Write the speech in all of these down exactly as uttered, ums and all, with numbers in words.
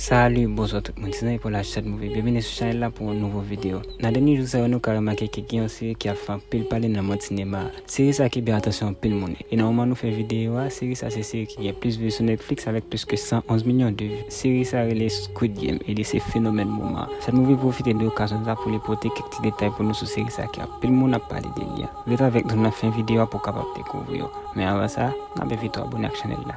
Salut, bonsoir tout moun, se Jean Paul H Sept Movie. Byenvini sou chanèl la pou yon nouvo videyo. Nan dènye jou sa yo, nou ka remake ke gen yon seri ki ap fè anpil pale nan mond sinema a. Seri sa ki bay atansyon anpil moun. E nan moman nou fè videyo a, seri sa se seri ki gen plis view sou Netflix avèk plis ke san onz milyon de view. Seri sa rele Squid Game e li se fenomèn moman an. Sept Movie pwofite de okazyon sa pou li pote kèk ti detay pou nou sou seri sa ke anpil moun ap pale de li a. Ret avèk nou nan fen videyo a pou w kapab dekouvri yo. Men anvan sa, n ap envite w abone ak chanèl la.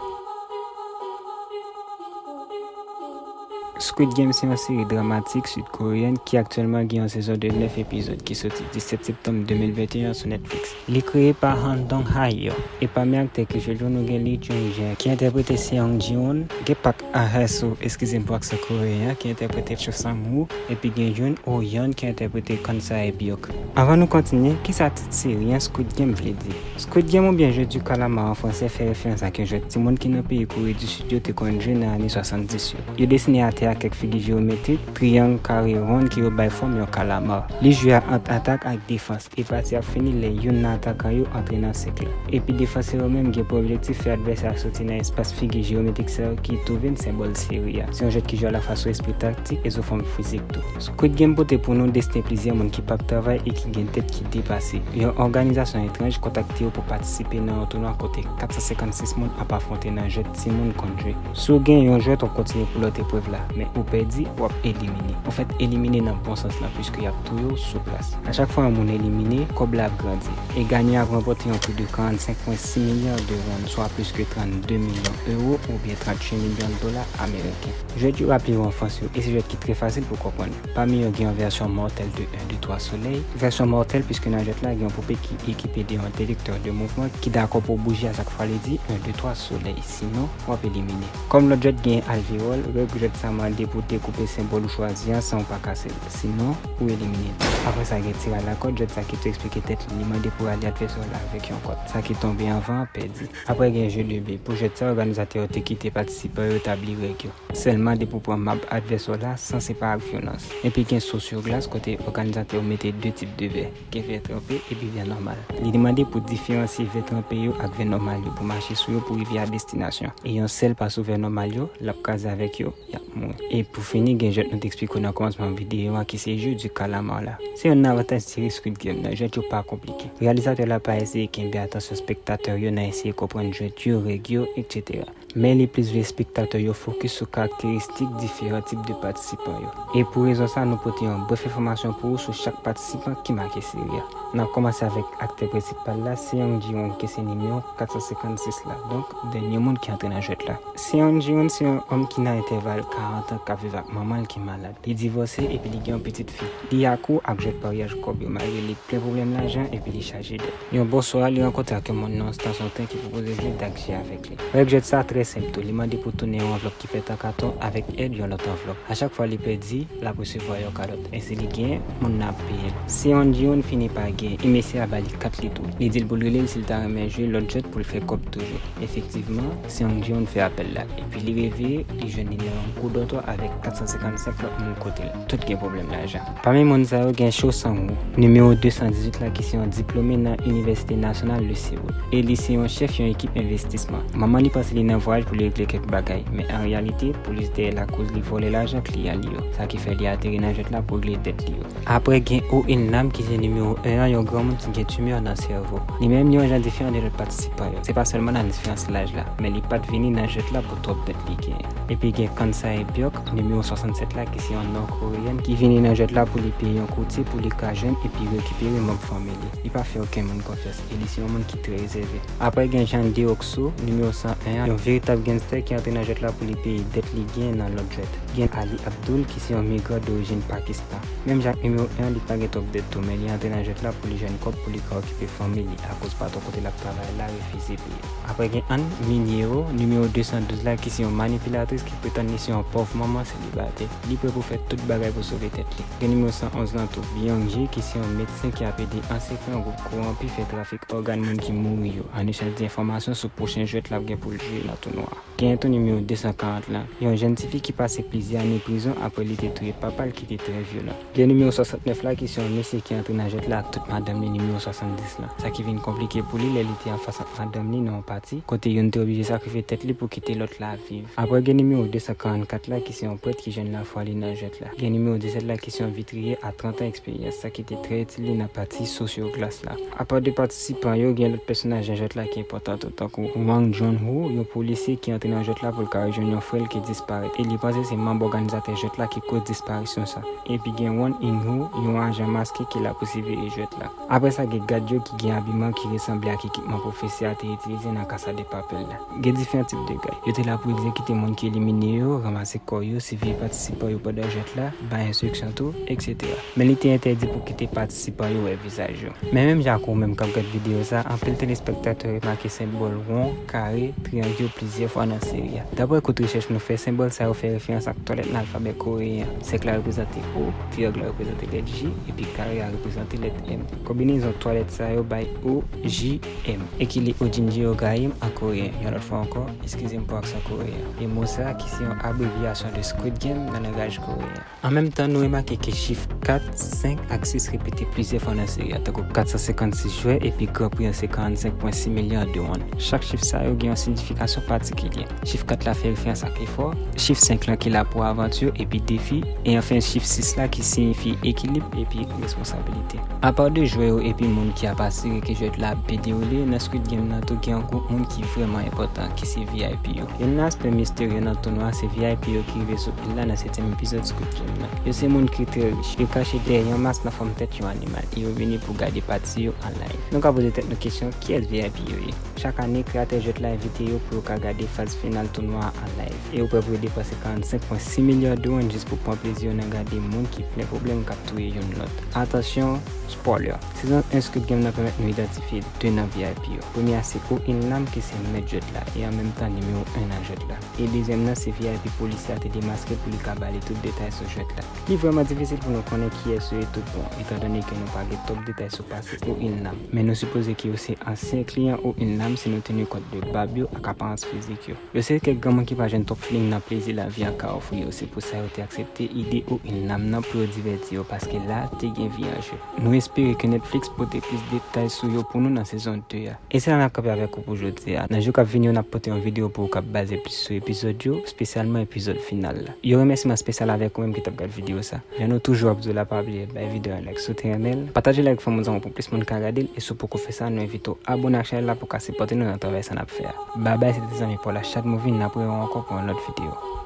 Squid Game se yon seri dramatik sid-koreyèn ki aktyèlman gen yon sezon de nèf epizòd ki soti disèt septanm de mil venteyen sou Netflix. Li kreye pa Han Dong-hae e pami aktè ki jwe l yo nou gen Lee Jung-jae ki entèprete Seong Ji-won, gen Park Ha-soo, eskize m pou aksan koreyen an, ki entèprete Cho Sang-woo, epi gen Yoon Oh-yeon ki entèprete Kwon Sae-byuk. Anvan nou kontinye, kisa tit seri an Squid Game vle di? Squid Game oubyen Jeu du calamar an fransè fè referans ak yon jwèt timoun ki nan peyi Kore di Sid yo te konn jwe nan ane swasanndis yo. Yo desine atè a kèk figi jewometrik, triyang, kare, wonn ki yo bay fòm yon kalamar. Li jwe a ant atak ak defans, e pati ap fini lè youn nan atakan yo antre nan sèk la. Epi defansè yo menm gen pou objektif fè advèsè a soti nan espas figi jewometrik sa yo ki tou vin senbòl seri a. Se yon jwèt ki jwe alafwa sou espri taktik e sou fòm fizik tou. Squid Game pote pou nou desten plizyè moun ki p ap travay e ki gen tèt ki depase. Yon òganizasyon etranj kontakte yo pou patisipe nan yon tounwa kote kat san senkannsis moun ap afwonte nan jwèt timoun konn jwe. Si w gen yon jwèt, w ap kontinye pou lòt eprèv la, men ou pèdi, w ap elimine. Ou fèt elimine nan bon sans lan, piske y ap touye w sou plas. A chak fwa yon moun elimine, kòb la ap grandi. E ganyan ap ranpòte yon pri de karannsenk pwen sis milya de won, swa plis ke trannde milyon ewo oubyen tranntuit milyon dola ameriken. Jwèt yo raple yo anfans yo, e se jwèt ki trè fasil pou konprann. Pami yo gen yon vèsyon mòtèl de un, deux, trois Soleil. Vèsyon mòtèl, piske nan jwèt la, gen yon poupe ki ekipe de yon detektè de mouvman ki dakò pou bouje a chak fwa li di un, deux, trois Soleil. Sinon, w ap elimine. Kòm lòt jwèt gen alvewòl, règ jwèt sa mande pou w dekoupe senbòl ou chwazi an san w pa kase l. Sinon, ou elimine. Apre sa, gen tiraj lakòd, jwèt sa ki tou eksplike tèt li, li mande pou w rale advèsè w la avèk yon kòd. Sa ki tonbe anvan an pèdi. Apre gen jeu de billes. Pou jwèt sa, òganizatè yo te kite patisipan yo tabli règ yo. Sèlman depi w pran mab advèsè w la san se pa ak vyolans. Epi gen so sou glas kote òganizatè yo mete de tip de vè. Gen vè tranpe epi vè nòmal. Li demande pou diferansye vè tranpe yo ak vè nòmal yo pou mache sou yo pou rive a destinasyon. E yon sèl pa sou vè nòmal yo, l ap kraze avèk yo, y ap mouri. E pou fini, gen jwèt nou te eksplike w nan kòmansman videyo a ki se Jeu du calamar la. Se youn nan avantaj seri Squid Game nan, jwèt yo pa konplike. Reyalizatè la pa eseye kenbe atansyon espektatè yo nan eseye konprann jwèt yo, règ yo, etsetera. Men li plis vle espektatè yo fokis sou karakteristik diferan tip de patisipan yo. E pou rezon sa, nou pote yon brèf enfòmasyon pou ou sou chak patisipan ki make seri a. N ap kòmanse avèk aktè prensipal la, Seong Ji-won, ki se nimewo kat san senkannsis la, donk dènye moun ki antre nan jwèt la. Seong Ji-won se yon òm ki nan entèval karant an k ap viv ak manman l ki malad. Li divòse epi li gen yon pitit fi. Li akou ak jwèt paryaj kòb yo, malgre li plen pwoblèm lajan epi li chaje dèt. Yon bon swa, li rankontre ak yon moun nan yon estasyon tren ki pwopoze jwe dakji avèk li. Règ jwèt sa trè senp tou, li mande pou tounen yon anvlòp ki fèt an katon avèk èd yon lòt anvlòp. A chak fwa li pèdi, l ap resevwa yon kalòt. Ensi li genyen, moun nan ap peye l. Seong Ji-won fini pa genyen, e mesye a ba li kat li tou. Li di l pou l rele l si l ta renmen jwe lòt jwèt pou l fè kòb toujou. Efektivman, Seong Ji-won fè apèl la. Epi li reveye, li jwenn li nan yon gwo dòtwa avèk kat san senkannsenk lòt moun kote l. Tout gen pwoblèm lajan. Pami moun sa yo gen Cho Sang-woo, nimewo de san dizuit la, ki se yon diplome nan Inivèsite Nasyonal de Seoul. E li se yon chèf yon ekip envestisman. Manman li panse li nan vwayaj pou li regle kèk bagay, men an reyalite, polis dèyè l akoz li vòlè lajan kliyan li yo. Sa ki fè li ateri nan jwèt la pou regle dèt li yo. Apre gen Oh In-nam ki se nimewo en an, yon granmoun ki gen timè nan sèvo. Li menm li yon jan diferan de lòt patisipan yo. Se pa sèlman nan diferans laj la, men li pa t vini nan jwèt la pou twòp dèt li genyen. Epi gen Kwon Sae-byuk, nimewo swasannsèt la, ki se yon nò koreyèn ki vini nan jwèt la pou li peye yon koutye pou li ka jwenn epi rekipere manm fanmi li. Li pa fè okenn moun konfyans e li se yon moun ki trè rezève. Apre gen Chan Deok-soo, nimewo san en an, yon veritab gangstè ki antre nan jwèt la pou li peye dèt li genyen nan lòt jwèt. Gen Ali Abdul ki se yon migran dorijin Pakistan. Menm jan ak nimewo en an, li pa gen twòp dèt tou, men li antre nan jwèt la pou li jwenn kòb pou li ka okipe fanmi li, akoz patwon kote l ap travay la refize peye. Apre gen An Min-yeo, nimewo de san douz la, ki se yon manipilatris ki pretann li se yon pòv manman selibatè. Li prè pou fè tout bagay pou sove tèt li. Gen nimewo san onz lan tou, Byung-ji, ki se yon medsen ki ap ede an sekrè yon gwoup kowonpi fè trafik ògàn moun ki mouri yo, an echanj de enfòmasyon sou pwochen jwèt l ap gen pou l jwe nan tounwa a. Gen tou nimewo de san karant lan, yon jèn tifi ki pase plizyè ane prizon apre li te touye papa l ki te trè vyolan. Gen nimewo swasantnèf la, ki se yon mesye ki antre nan jwèt la ak tout madanm li, nimewo swasanndis lan. Sa ki vin konplike pou li lè li te anfas ak madanm li nan yon pati, kote youn te oblije sakrifye tèt li pou kite lòt la viv. Apre gen nimewo de san karannkat la, ki se yon prèt ki jwenn lafwa li nan jwèt la. Gen nimewo disèt la ki se yon vitriye a trant an eksperyans, sa ki te trè itil li nan pati sosyo klas la. Apa de patisipan yo, gen lòt pèsonaj nan jwèt la ki enpòtan tou, tankou Wang Jun-ho, yon polisye ki antre nan jwèt la pou l ka rejwenn yon frè l ki disparèt, e li panse se manm òganizatè jwèt la ki koz disparisyon sa. Epi gen Won In-ho, yon ajan maske ki la pou siveye jwèt la. Apre sa, gen gad yo ki gen abiman ki resanble ak ekipman pwofesè a te itilize nan Casa de Papel la. Gen diferan tip de gad. Yo te la pou egzekite moun ki elimine yo, ranmase kò yo, siveye patisipan yo pandan jwèt la, bay enstriksyon tou, etsetera. Men li te entèdi pou kite patisipan yo wè vizaj yo. Men menm jan ak ou menm k ap gad videyo sa, anpil telespektatè remake senbòl won, kare, triyang yo plizyè fwa nan seri a. Dapre kout rechèch nou fè, senbòl sa yo fè referans ak twalèt nan alfabè koreyen an. Sèk la reprezante O, triyang la reprezante lèt J, epi kare a reprezante lèt M. Konbinezon twalèt sa yo bay O J M, e ki li Ojinji Ogayim an koreyen. Yon lòt fwa ankò, eskize m pou aksan koreyen an. E mo sa a, ki se yon abrevyasyon de Squid Game nan langaj koreyen. An menm tan, nou remake ke chif kat, senk ak sis repete plizyè fwa nan seri a, tankou kat san senkannsis jwè epi gran pri an se karannsenk pwen sis milya de won. Chak chif sa yo gen yon siyifikasyon patikilye. Chif kat la fè referans ak efò, chif senk lan ki la pou avanti epi defi, e anfen chif sis la ki siyifi ekilib epi responsabilite. Apa de jwè yo epi moun ki ap asire ke jwèt la ap byen dewoule, nan Squid Game nan tou gen yon gwoup moun ki vrèman enpòtan, ki se V I P yo. Youn nan aspè misterye nan tounwa a se V I P yo ki rive sou il la nan setyèm epizòd Squid Game nan. Yo se moun ki trè rich. Yo kache dèyè yon mas nan fòm tèt yon animal, e yo vini pou gade pati yo an live. Nou ka poze tèt nou kesyon, kiyès V I P yo ye? Chak ane, kreyatè jwèt la envite yo pou yo ka gade faz final tounwa a an live. E yo prè pou yo depanse karannsenk pwen sis milya de won jis pou pran plezi yo nan gade moun ki plen pwoblèm k ap touye youn lòt. Atansyon, spoiler! Sezon en Squid Game nan pèmèt nou idantifye de nan V I P yo. Premye a se Oh In Lam, ki se mèt jwèt la, e an menm tan nimewo en nan jwèt la. E dezyèm nan se V I P polisye a te demaske pou li ka ba li tout detay sou jwèt la. Li vrèman difisil pou nou konnen kiyès yo ye tout bon, etandone ke nou pa gen twòp detay sou pase Oh In Lam. Men nou sipoze ke yo se ansyen kliyan Oh In Lam si nou teni kont de bab yo ak aparans fizik yo. Yo se kèk granmoun ki pa jwenn twòp feeling nan plezi lavi a ka ofri yo, se pou sa yo te aksepte ide Oh In Lam nan pou yo divèti yo, paske la te gen vi an je. Nou espere ke Netflix pote plis detay sou yo pou nou nan sezon de a. E se la n ap kanpe avèk ou pou jodi a. Nan jou k ap vini yo, n ap pote yon videyo pou ou k ap baze plis sou epizòd yo, espesyalman epizòd final la. Yon remèsiman espesyal avèk ou menm ki t ap gad videyo sa. Jan nou toujou ap di w la, pa bliye bay videyo a like si w te renmen l, pataje l avèk fanmi w, zanmi w pou plis moun ka gade l, e si w poko fè sa, nou envite w abone ak chanèl la pou w ka sipòte nou nan travay sa n ap fè a. Babay, se te zanmi pa w la, Shadmovie, n ap rewè w ankò pou yon lòt videyo.